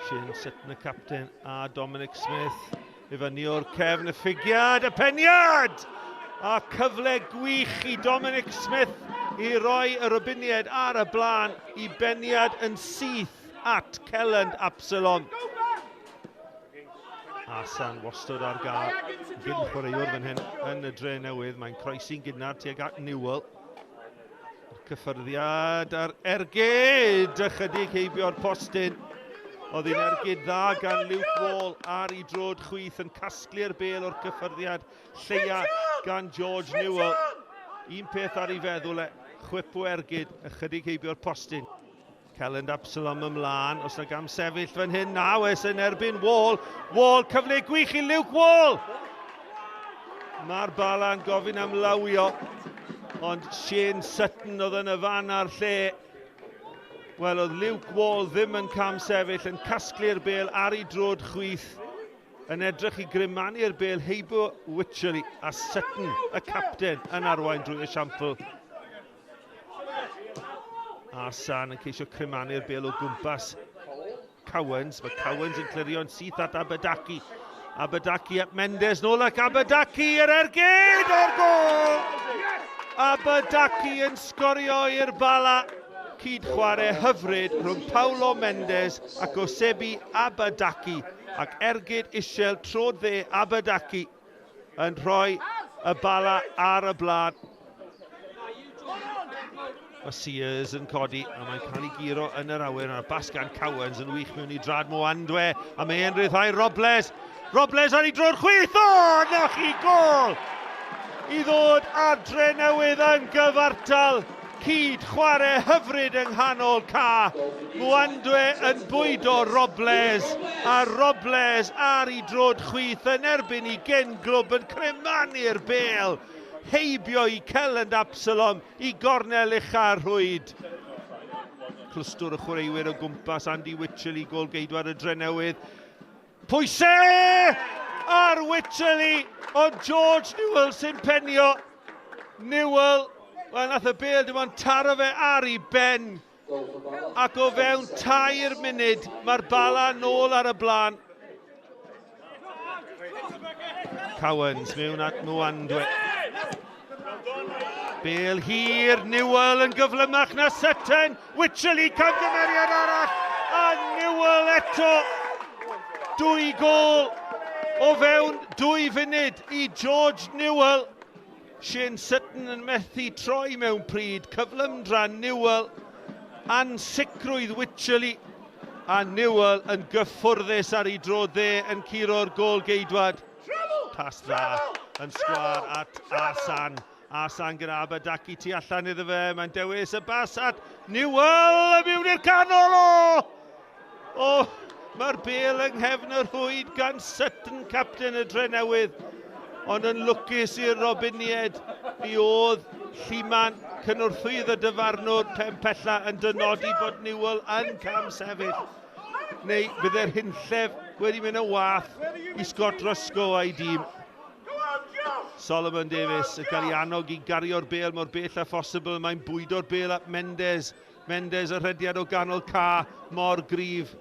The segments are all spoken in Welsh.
Shane Sutton y capten a Dominic Smith i fyny o'r cefn y ffigiad, y peniad! A cyfle gwych i Dominic Smith i roi y Robiniaid ar y blaen i beniad yn syth at Kelland Absalom. Asan wastod ar gael. Gyn chwaraewr fan hyn yn y dre newydd. Mae'n croesi'n gynnar tuag at Newell. Cyffyrddiad ar ergyd! Ychydig heibio'r postyn. Oedd hi'n ergyd dda gan Luke Wall ar ei drod chwith yn casglu'r bel o'r cyffyrddiad lleia gan George Newell. Un peth ar ei feddwl e, chwip o ergyd, ychydig heibio'r postyn. Kelland Absalom ymlaen, os na gam sefyll fan hyn, na wes yn erbyn Wall. Wall, cyfle gwych i Luke Wall! Mae'r Bala'n gofyn am lawio, ond Shane Sutton oedd yn y fan a'r lle. Wel, oedd Luke Wall ddim yn cam sefyll, yn casglu'r bel ar ei drod chwith, yn edrych i grymanu'r bel heibio Wycherley, a Sutton, y capten, yn arwain drwy esiampl. Asan yn ceisio crymanu'r bel o gwmpas Cowans. Mae Cowans yn clirio'n syth at Abadaki. Abadaki at Mendes, nôl ac Abadaki yr ergyd o'r gol! Abadaki yn sgorio i'r Bala. Cyd chwarae hyfryd rhwng Paulo Mendes ac Osebi Abadaki ac ergyd isel trod dde Abadaki yn rhoi y Bala ar y blaen. Mae Sears yn codi a mae'n cael ei guro yn yr awyr. Mae'r bas gan Cowans yn wych mewn i drad Moandwe a mae e'n rhyddhau Robles. Robles ar ei dro'r chwith! O, na chi gol! I ddod ar Drenewydd yn gyfartal. Cyd chwarae hyfryd yng nghanol ca. Moandwe yn bwydo Robles a Robles ar ei drod chwith yn erbyn i gyn glwb yn cremanu'r bêl. Heibio i Kelland Absalom i gornel ucha'r rhwyd. Clwstwr y chwaraewyr o gwmpas Andy Wycherley, gôl-geidwad y Drenewydd. Pwyse ar Wycherley, ond George Newell sy'n penio. Newell, wel nath y bêl dim ond taro fe ar ei ben. Ac o fewn 3 munud, mae'r Bala nôl ar y blaen. Cowans mewn at Mwandwe. Bel hir, Newell yn gyflymach na Sutton. Wycherley camgymeriad arall. A Newell eto. 2 gôl o fewn 2 funud i George Newell. Shane Sutton yn methu troi mewn pryd, cyflymdra Newell, ansicrwydd Wycherley, a Newell yn gyffwrddus ar ei dro dde yn curo'r gôl geidwad. Pas dda yn sgwâr at Asan. Asan gyda Abadaki tu allan iddo fe, mae'n dewis y bas at Newell, a mewn i'r canol o! O, mae'r bêl yng nghefn y rhwyd gan Sutton, capten y Drenewydd. Ond yn lwcus i'r Robinied, mi oedd Lluman, cynorthwyydd y dyfarnwr pen pella yn dynodi bod Newell yn cam sefyll. Neu fydde'r hunllef wedi mynd yn wath i Scott Ruscoe a'i dîm. Solomon Davies yn cael ei annog i gario'r bêl mor bell â phosibl. Mae'n bwydo'r bêl at Mendes. Mendes y rhediad o ganol ca mor gryf.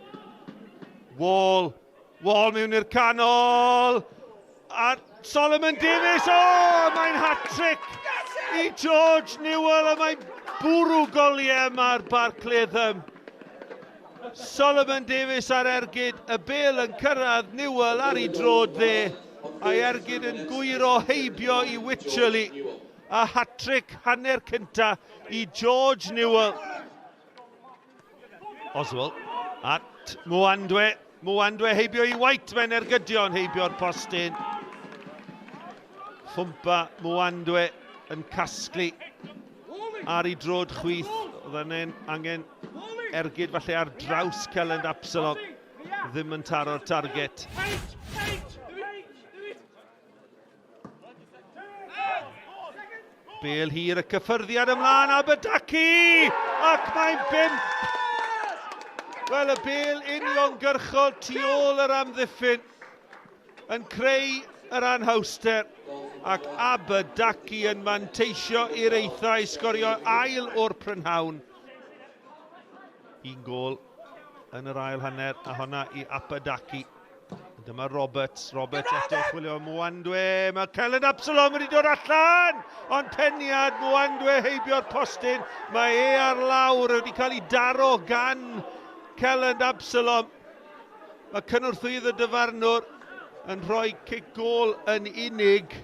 Wall. Wall mewn i'r canol. A Solomon Davies, o, oh, mae'n hat-trick i George Newell a mae'n bwrw goliau yma ar Barc Latham. Solomon Davies ar ergyd, y bel yn cyrraedd Newell ar ei drod dde, a'i ergyd yn gwyro heibio i Wycherley. A hat-trick hanner cynta i George Newell. Oswald at Mwandwe. Mwandwe heibio i White, mae'n ergydion heibio'r postyn. Ffwmpa Mwandwe yn casglu ar ei drod chwith. Oedd angen, angen ergyd falle ar draws Kelland Absalom. Ddim yn taro'r target. Bel hir y cyffyrddiad ymlaen, Abadaki! Ac mae'n bimp! Wel, y bel uniongyrchol tu ôl yr amddiffyn yn creu yr anhawster ac Abadaki yn manteisio i'r eitha i sgorio ail o'r prynhawn. Un gol. yn yr ail hanner, a honna i Apadaki. Dyma Roberts, Roberts eto chwilio Mwandwe, mae Kellen Absalom wedi dod allan, ond peniad Mwandwe heibio'r postyn, mae e ar lawr wedi cael ei daro gan Kellen Absalom. Mae cynorthwyydd y dyfarnwr yn rhoi cic gôl yn unig.